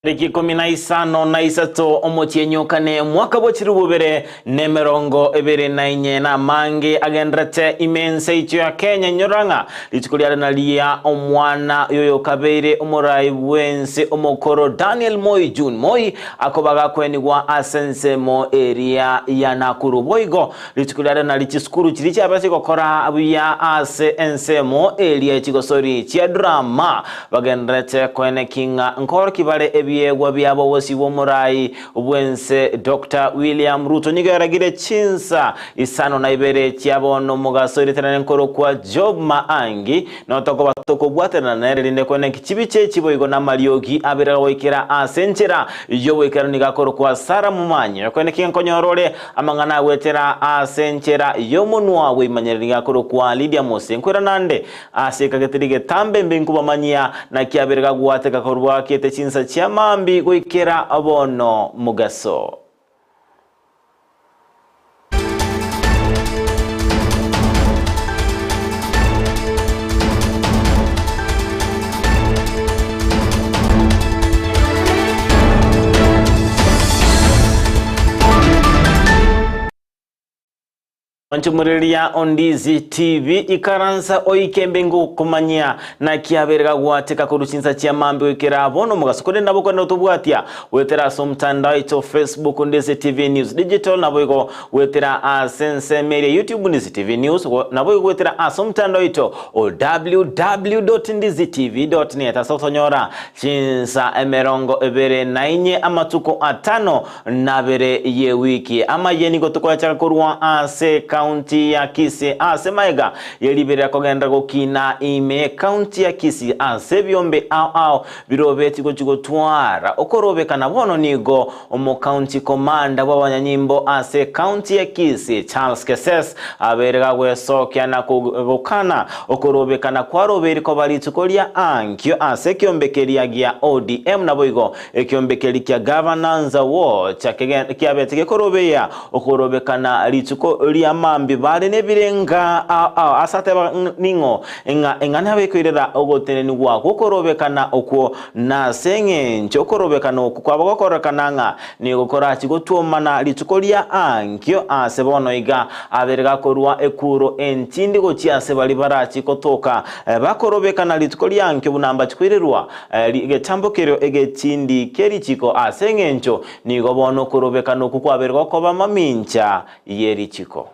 Tariki 13 omotienyi o kane mwaka bwa chilifu bibere na emerongo ebere na inye na amange agenderete ime ense yaito ya Kenya inyora ng'a rituko riare naria omwana oyokabeire omorai bw'ense omokoro Daniel Moi June Moi akoba gakwenigwa ase ensemo eria ya Nakuru boigo Rituko riare nari chisukuru chiria chiabete gokora buya ase ensemo eria chigosori chia drama bagendererete koeneki ng'a nkoroki bare ebiegwa biabo obosio bw'omorai bw'ense Doctor William Ruto nigo yaragire chinsa isano na ibere chia bono omogaso ritanane nkorokwa Job Maangi notokoba tokobwaterana nere rinde koeneki chibicha echi boigo namariogi abere goikera ase enchera y'oboikeranu nigo akorokwa Sarah Momanyi okoeneki nkonyora ore Amang'ana agwetera ase enchera y'omonwa bw'eimanyereri gakorokwa Lydia Mose. Nkwera nande ase ekageteri getambe mbe nkobamanyia naki abere gagwateka korwa akete chinsa chia maambi goikera bono mogaso. Onchumureria Ondizi TV ikaransa oike mbe ngokomanyia naki abere gagwateka korwa chinsa chia mambi goikera bono omogaso korende nabo okonyara gotobwatia goetera ase omotandao oito Facebook Ondizi TV News Digital naboigo goetera ase ensemo eria YouTube Ndizi TV News naboigo goetera ase omotandao oito o www.ndizitv.net ase otonyora Chinsa emerongo ebere na inye amatuko atano na abere y'ewiki. Amayia nigo tokoyachaka korwa ase ekaunti ya Kisii ase magega ye riberera kogenderera gokina ime y'ekaunti ya Kisii ase ebiombe ao ao birobeti gochia gotwara okorobekana bono nigo Omokaunti komanda bw'abanyanyimbo ase ekaunti ya Kisii Charles Keses abeire gagwesokia na gokana okorobekana kwarobeiri koba rituko ria ankio ase ekiombe keria gia ODM naboigo ekiombe keria kia Governance Watch kiabete gekorobeia okorobekana rituko ria mambi bare nebirenga ao ao ase ateba ning'o ng'a eng'ana bekoirera ogotenenigwa gwokorobekana okwo Nase engencho okorobekana oku kwaba gokororekana ng'a nigo korachie gotwomana rituko ria ankio aase bono iga abere gakorua ekuro entindi gochia ase baria barachie gotoka bakorobekana rituko ria ankio buna mbachie koirerwa egetambo kerio egetindi kie richiko ase engencho nigo bono okorobekana oku kwabere gokoba mamincha ye richiko.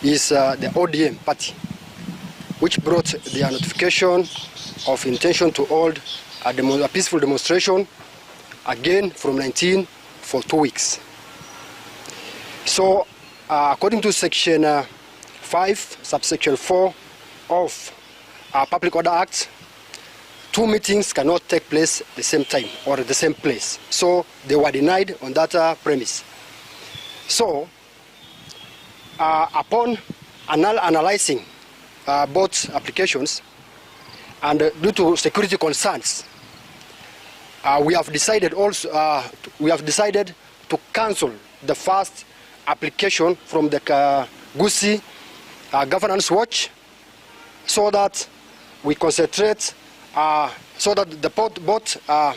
is the ODM party which brought their notification of intention to hold a, demo, a peaceful demonstration again from 19 for 2 weeks. So, uh, according to section uh, 5, subsection 4 of our Public Order Act, two meetings cannot take place the same time or the same place. So they were denied on that uh, premise. So, uh, upon anal analyzing uh, both applications and uh, due to security concerns, uh, we have decided also uh, we have decided to cancel the first application from the uh, Gusii uh, Governance Watch so that we concentrate uh, so that the both, both uh,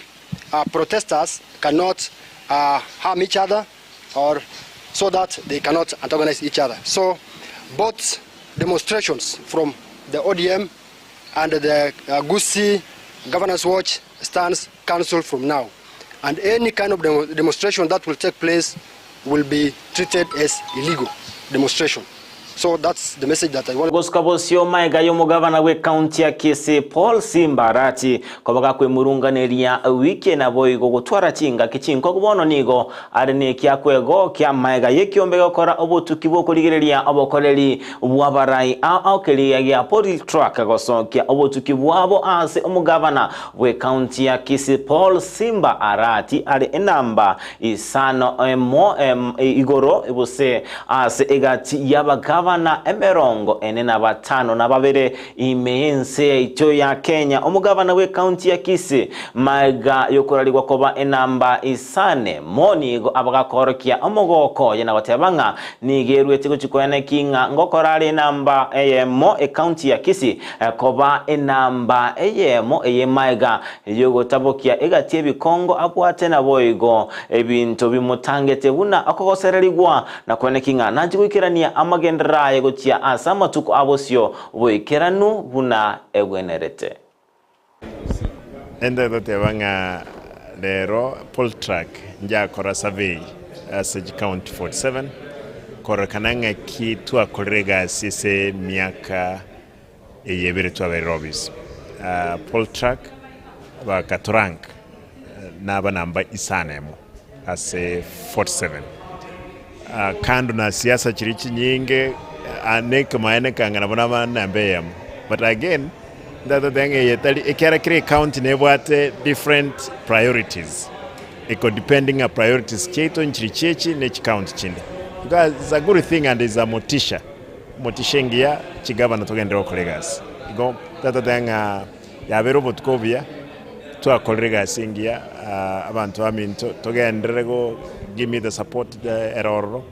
uh, protesters cannot uh, harm each other or so that they cannot antagonize each other. So both demonstrations from the ODM and the uh, Gusii Governance Watch stands cancelled from now. And any kind of demo demonstration that will take place will be treated as illegal demonstration. So that's the message that I want. Gosuka bosio maega y'omogavana bw'ekaunti ya Kisii Paul Simba Arati koba gakwemurunganeria wiki naboigo gotwara chingaki chinkogu bono nigo are nekiakwegokia maega y'ekiombe gokora obotuki bw'okorigereria obokoreri bw'abarai ao ao keria gia Politrack gosokia obotuki bwabo ase omogavana bw'ekaunti ya Kisii Paul Simba Arati are enamba isano emo igoro gose ase egati y'abagavana. chigavana emerongo ene na batano na babere ime y'ense yaito ya Kenya. Omogavana bw'ekaunti ya Kisii magega y'okorarigwa koba enamba isane mo nigo abagakoorokia omogoko oye na goteba ng'a nigo erwete gochia koeneki ng'a ngokora are enamba eyemo ekaunti ya Kisii koba enamba eyemo eye magega y'ogotabokia egati y'ebikongo abwate naboigo ebinto bimotangete buna okogosererigwa na koeneki ng'a nanche goikerania amagenderero aye gochia ase amatuko a bosio boikeranu buna egwenerete. Ende toteba ng'a rero Poltrack njakora survey ase chicounty 47 kororekana ng'aki twakorire egasi ase emiaka eye ebere twaberire office. Poltrack bakatorank naba namba isano emo ase 47. Kando na siasa chiria chinyinge nekemaene ekang'ana buna abande namba eyemo but again ntatoteba ng'a eye tari ekiagera kera ecounty nebwate different priorities eko depend ng'a priorities chiaito nchiri chiechi ne chicounty chinde because it's a good thing and is a motisha motisha engiya chigavana togenderere gokora egasi igo ntatoteba ng'a yabeire obotuko obuya twakorire egasi engiya abanto baminto togenderere go give me the support ere ororo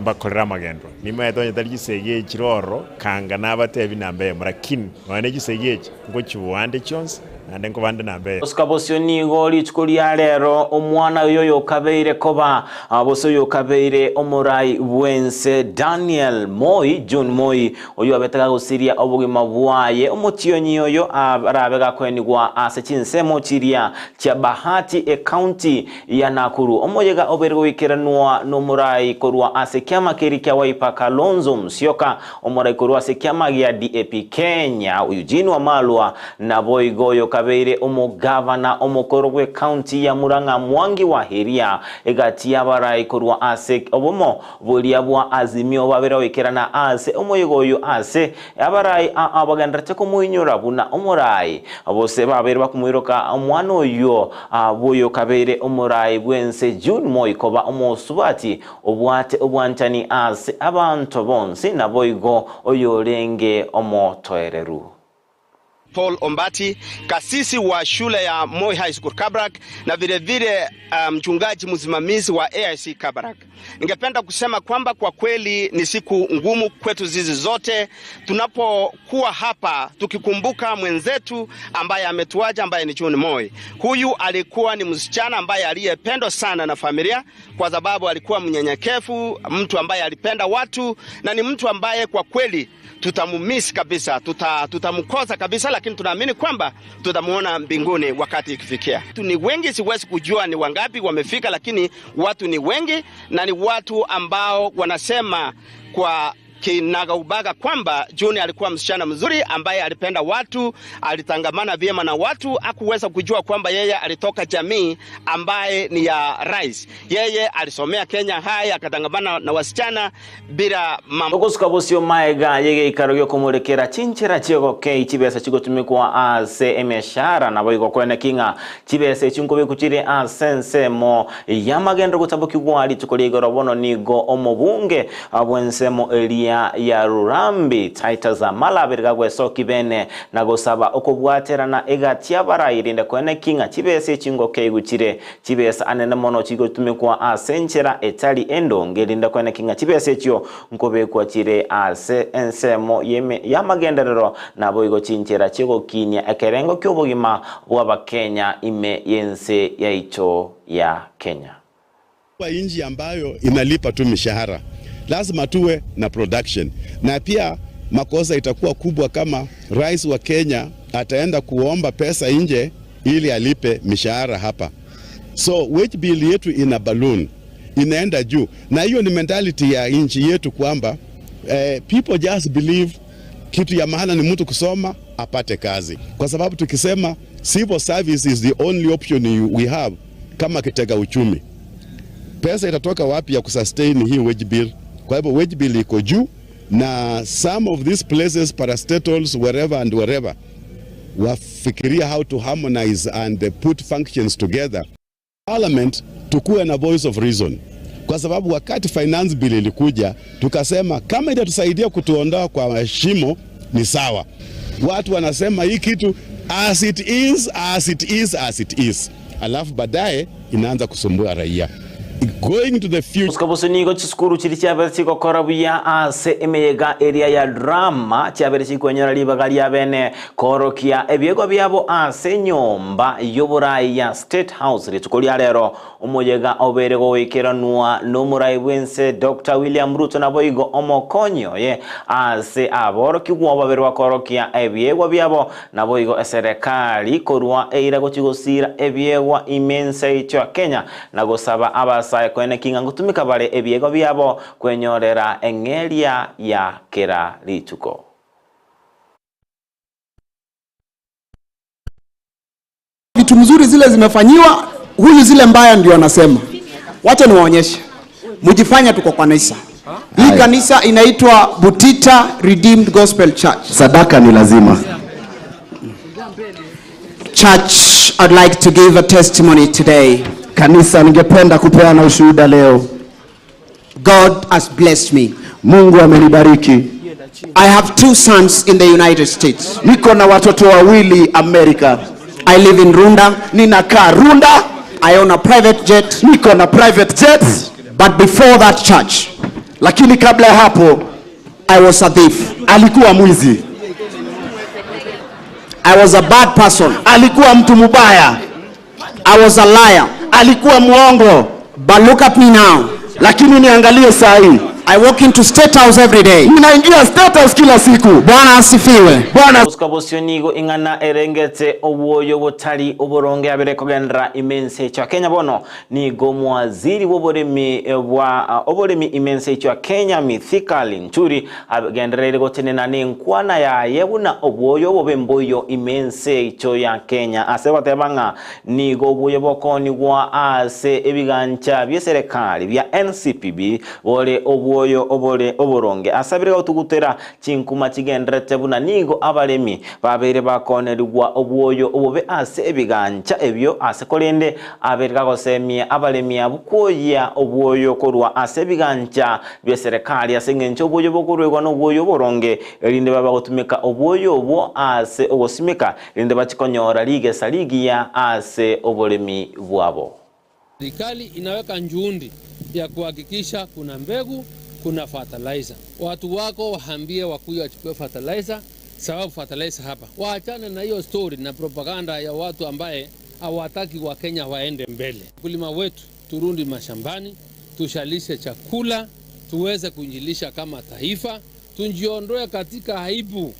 mbakorere amagenderero. Nimanyete onye tari chisegi echi chire ororo kanga nabatebi namba eyemo lakini nonya ne chisegi echi ngochiboa nde chionsi naende nkoba nde namba eyemo. Gosuka bosio nigo rituko ria rero omwana oyo oyokabeire koba bose oyokabeire omorai bw'ense Daniel Moi, John Moi, Oyio abete gagosiria obogima bwaye, omotionyi oyo arabe gakoenigwa ase chinsemo chiria chia Bahati ecounty ya Nakuru. Omoyega obeire goikeranwa nomorai korwa ase ekiama keria kia Wiper Kalonzo Musyoka, omorai korwa ase ekiama gia DAP Kenya Eugene Wamalwa, naboigo oyo kabeire omogavana omokoro bw'ecounty ya Murang'a Mwangi wa Heria egati y'abarai korwa ase obomo Boria bwa Azimio babere goikerana aase omoyega oyo ase abarai aa bagendererete komoinyora buna omorai, bose babeire bakomoiroka omwana oyio bw'oyokabeire omorai bw'ense June Moi koba omosubati obwate obwanchani ase abanto bonsi naboigo oyorenge omotoereru. Paul Ombati, kasisi wa shule ya Moi High School Kabarak na vilevile mchungaji msimamizi wa AIC Kabarak. Ningependa kusema kwamba kwa kweli ni siku ngumu kwetu sisi zote tunapokuwa hapa tukikumbuka mwenzetu ambaye ametuacha ambaye ni John Moi. Huyu alikuwa ni msichana ambaye aliyependwa sana na familia kwa sababu alikuwa mnyenyekevu, mtu ambaye alipenda watu na ni mtu ambaye kwa kweli tutamumiss kabisa, tuta, tutamkosa kabisa, lakini tunaamini kwamba tutamuona mbinguni wakati ikifikia. Watu ni wengi, siwezi kujua ni wangapi wamefika, lakini watu ni wengi na ni watu ambao wanasema kwa kinagaubaga kwamba June alikuwa msichana mzuri ambaye alipenda watu, alitangamana vyema na watu. Hakuweza kujua kwamba yeye alitoka jamii ambaye ni ya rais. Yeye alisomea Kenya High, akatangamana na wasichana bila mambo. Ogosuka bosio maega y'egeikaro gi'okomorekera chinchera chi'ogokei chibesa chigotumekwa ase emeshahara naboigo koeneki ng'a chibesa echi nkobekwa chire ase ensemo y'amagenderero gotabokigwa rituko ria igoro bono nigo omobunge bw'ensemo eria ya Rurambi Titus Amala abere gagwesoki bene na gosaba okobwaterana egati y'abarai rinde koeneki ng'a chibesa echi ngokeigwa chire Chibesa anene mono chigotumekwa ase enchera etari endonge, erinde koeneki ng'a chibesa echio nkobekwa chire ase ensemo y'amagenderero, naboigo chinchera chi'ogokinia ekerengo ki'obogima bw'Abakenya ime y'ense yaito ya Kenya. Kwa inchi ambayo inalipa tu mishahara lazima tuwe na production, na pia makosa itakuwa kubwa kama rais wa Kenya ataenda kuomba pesa nje ili alipe mishahara hapa. So wage bill yetu ina balloon inaenda juu, na hiyo ni mentality ya nchi yetu kwamba eh, people just believe kitu ya maana ni mtu kusoma apate kazi, kwa sababu tukisema civil service is the only option we have kama kitega uchumi, pesa itatoka wapi ya kusustain hii wage bill? Kwa hivyo wage bill iko juu, na some of these places parastatals wherever and wherever wafikiria how to harmonize and put functions together. Parliament tukuwe na voice of reason, Kwa sababu wakati finance bill ilikuja, tukasema kama itatusaidia kutuondoa kwa shimo ni sawa. Watu wanasema hii kitu as it is, as it is, as it is, alafu baadaye inaanza kusumbua raia going to the future. Gosika bosio nigo chisukuru chiria chiabere chigokora buya ase emeyega eria ya drama chiabere chikwenyora ribaga ria bene koorokia ebiegwa biabo ase enyomba y'oborai ya State House rituko ria rero. Omoyega obeire goikeranwa nomorai bw'ense Doctor William Ruto naboigo omokonyi oye ase aborokigwa babere bakorokia ebiegwa biabo naboigo eserekari korwa eira gochia gosiira ebiegwa ime ense yaito ya Kenya na gosaba abasae koeneki ng'a ngotumeka bare ebiegwa biabo kwenyorera eng'eria ya kera rituko. Vitu mzuri zile zimefanyiwa huyu, zile mbaya ndio anasema. Wacha niwaonyeshe, mjifanya tuko kanisa. Hii kanisa inaitwa Butita Redeemed Gospel Church. Sadaka ni lazima. Church, I'd like to give a testimony today. Kanisa, ningependa kupeana ushuhuda leo. God has blessed me. Mungu amenibariki. I have two sons in the United States. Niko na watoto wawili Amerika. I live in Runda. Ninakaa Runda. I own a private jet. Niko na private jet. But before that church, Lakini kabla ya hapo I was a thief. alikuwa mwizi, I was a bad person. alikuwa mtu mubaya, I was a liar. alikuwa mwongo. But look at me now. Lakini niangalie saa hii, I walk into State House every day. ninaingia State House kila siku. Bwana asifiwe. Bwana Gosika bosio nigo ing'ana erengete obwoyo botari oboronge abere kogenderera ime ense yaito ya Kenya bono nigo omwaziri bw'oboremi bwa oboremi ime ense yaito ya Kenya Mithika Linturi agendereire gotenena nenkwana yaye buna obwoyo obobe mboiyo ime ense yaito ya Kenya ase goteba ng'a nigo obwoyo bokoonigwa ase ebigancha bi'eserekari bia NCPB bore obwoyo obore oboronge. Asabire gotugutera chinkuma chigendererete buna nigo abaremi babeire bakoonerigwa obwoyo obobe ase ebigancha ebio ase korende abeire gagosemia abaremi abwo kwoyia obwoyo korwa ase ebigancha bi'eserekari ase engencho obwoyo bokoruegwa nobwoyo oboronge erinde babe bagotumeka obwoyo obwo ase ogosimeka erinde bachie konyora rigesa rigiya ase oboremi bwabo. Serikali inaweka njuundi ya kuhakikisha kuna mbegu, kuna fertilizer. Watu wako waambie wakuja wachukue fertilizer, sababu fertilizer hapa. Waachane na hiyo story na propaganda ya watu ambaye hawataki Wakenya waende mbele. Wakulima wetu turundi mashambani, tushalishe chakula, tuweze kuinjilisha kama taifa, tujiondoe katika aibu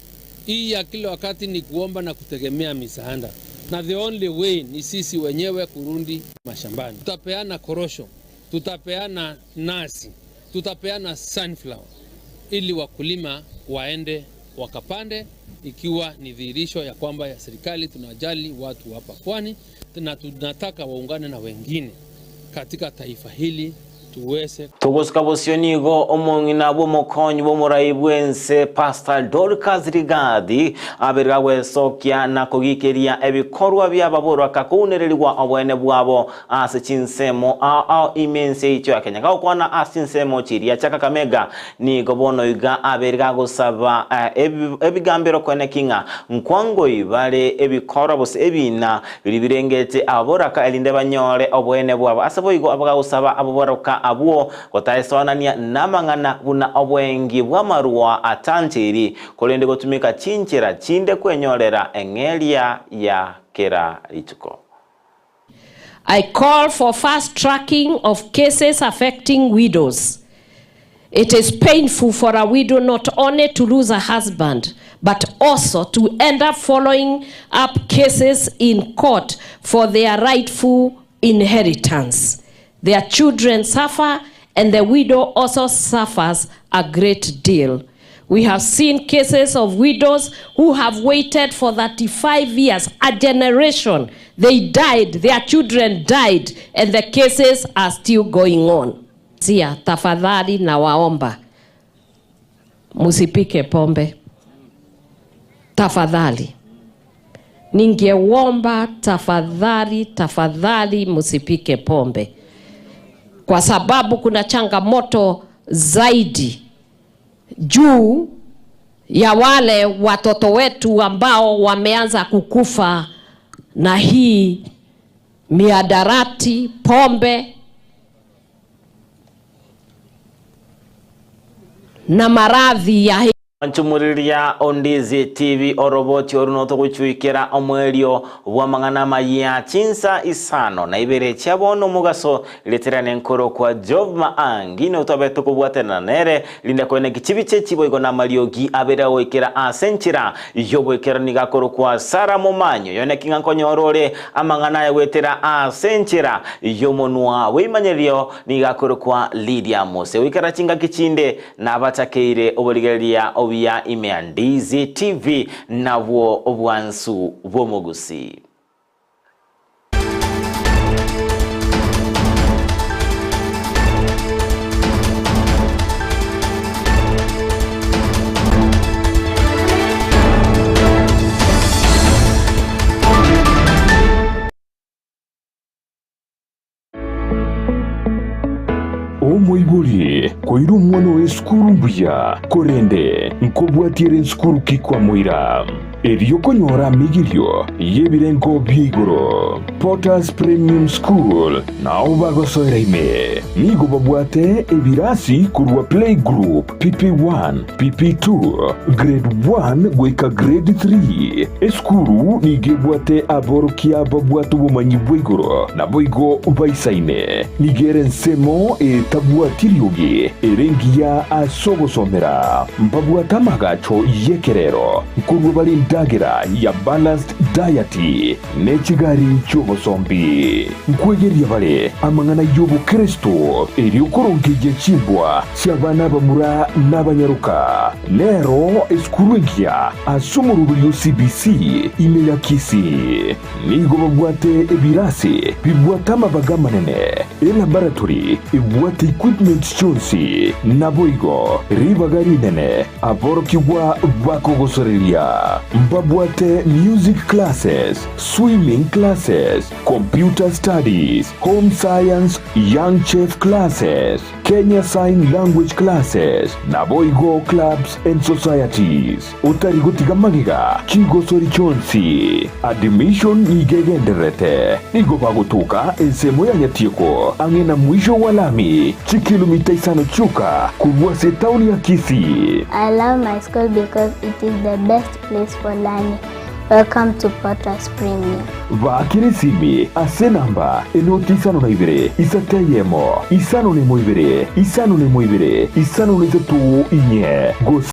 hii ya kila wakati ni kuomba na kutegemea misaada, na the only way ni sisi wenyewe kurundi mashambani. Tutapeana korosho, tutapeana nazi, tutapeana sunflower ili wakulima waende wakapande, ikiwa ni dhihirisho ya kwamba ya serikali tunajali watu hapa pwani na tunataka waungane na wengine katika taifa hili tuweze. Togosika bosio nigo omong'ina bw'omokonyi bw'omorai bw'ense Pastor Dorcas Rigathi abere gagwesokia na kogikeria ebikorwa bi'ababorwaka kounererigwa obwene bwabo ase chinsemo ao ao ime ense yaito ya Kenya. Gagokwana ase chinsemo chiria chia Kakamega nigo bono iga abere gagosaba ebigambero koeneki ng'a nkwangoi bare ebikorwa gose ebina biria birengete ababoraka erinde banyore oboene bwabo. Ase boigo abagagosaba ababoraka abwo gotaesoanania namang'ana buna obwengi bw'amarwa atanchiri korende gotumeka chinchera chinde kwenyorera eng'eria ya kera rituko. I call for fast tracking of cases affecting widows. It is painful for a widow not only to lose a husband, but also to end up following up cases in court for their rightful inheritance. Their children suffer, and the widow also suffers a great deal. We have seen cases of widows who have waited for 35 years, a generation. They died, their children died, and the cases are still going on. Sia, tafadhali na waomba, musipike pombe. Tafadhali. Ningeomba tafadhali, tafadhali musipike pombe. kwa sababu kuna changamoto zaidi juu ya wale watoto wetu ambao wameanza kukufa na hii miadarati, pombe na maradhi ya hii. Nchumuriria Ondizi TV oroboti oru notogochuikera omwerio bwa mang'ana maya chinsa isano na ibere chiabono omogaso reterane nkoro kwa Job Maangi notobe tokobwatana nere linda kwene kichibiche chiboigo na mariogi abere goikera ase enchera yoboikera nigakoro kwa Sara Momanyo yone kinga nkonyorore amang'ana aya gwetera ase enchera yomonwa weimanyerio nigakoro kwa Lydia Mose goikera chingaki chinde nabatakeire oborigereria obuya ime Ndizi TV nabwo obwansu bw'omogusi. Omoibori koira omwana oye esukuru mbuya, korende nkobwatiere ensukuru ki kwamoira? Erio konyora amigirio y'ebirengo bia igoro. Potters Premium School nao bagosoera ime. Nigo babwate ebirasi korwa playgroup, PP1, PP2, Grade 1 goika Grade 3. Esukuru nigo ebwate aborokia babwate obomanyi bwa igoro naboigo baisaine. Nigo ere ensemo etabwati riogi ere engiya ase ogosomera. Mbabwate amagacho y'ekerero nkorua bare endagera ya balanced diet ne chigari chi'obosombi. Nkwegeria bare amang'ana y'obokeresto erio korongeyia chimbwa chi'abana abamura n'abanyaroka. Nero esukuru engiya ase omoroberio o CBC ime ya Kisii. Nigo babwate ebirasi bibwate amabaga amanene, elaboratory ebwate equipment chionsi, naboigo ribaga rinene aborokigwa bakogosoreria. Mbabwate music classes, swimming classes, computer studies, home science, young chef classes, Kenya Sign Language classes, naboigo clubs and societies. Otari gotiga magega chigosori chionsi. Admission nigo egendererete. Nigo bagotoka ensemo ya Nyatieko ang'e na mwisho wa lami, chikilomita isano chioka korwa ase etaoni ya Kisii. I love my school because it is the best place for learning. Welcome to Potters Premium. Baakera esimi ase enamba enoti 52 isato eyemo, 51 ibere, 51 ibere, 53 inye, gose.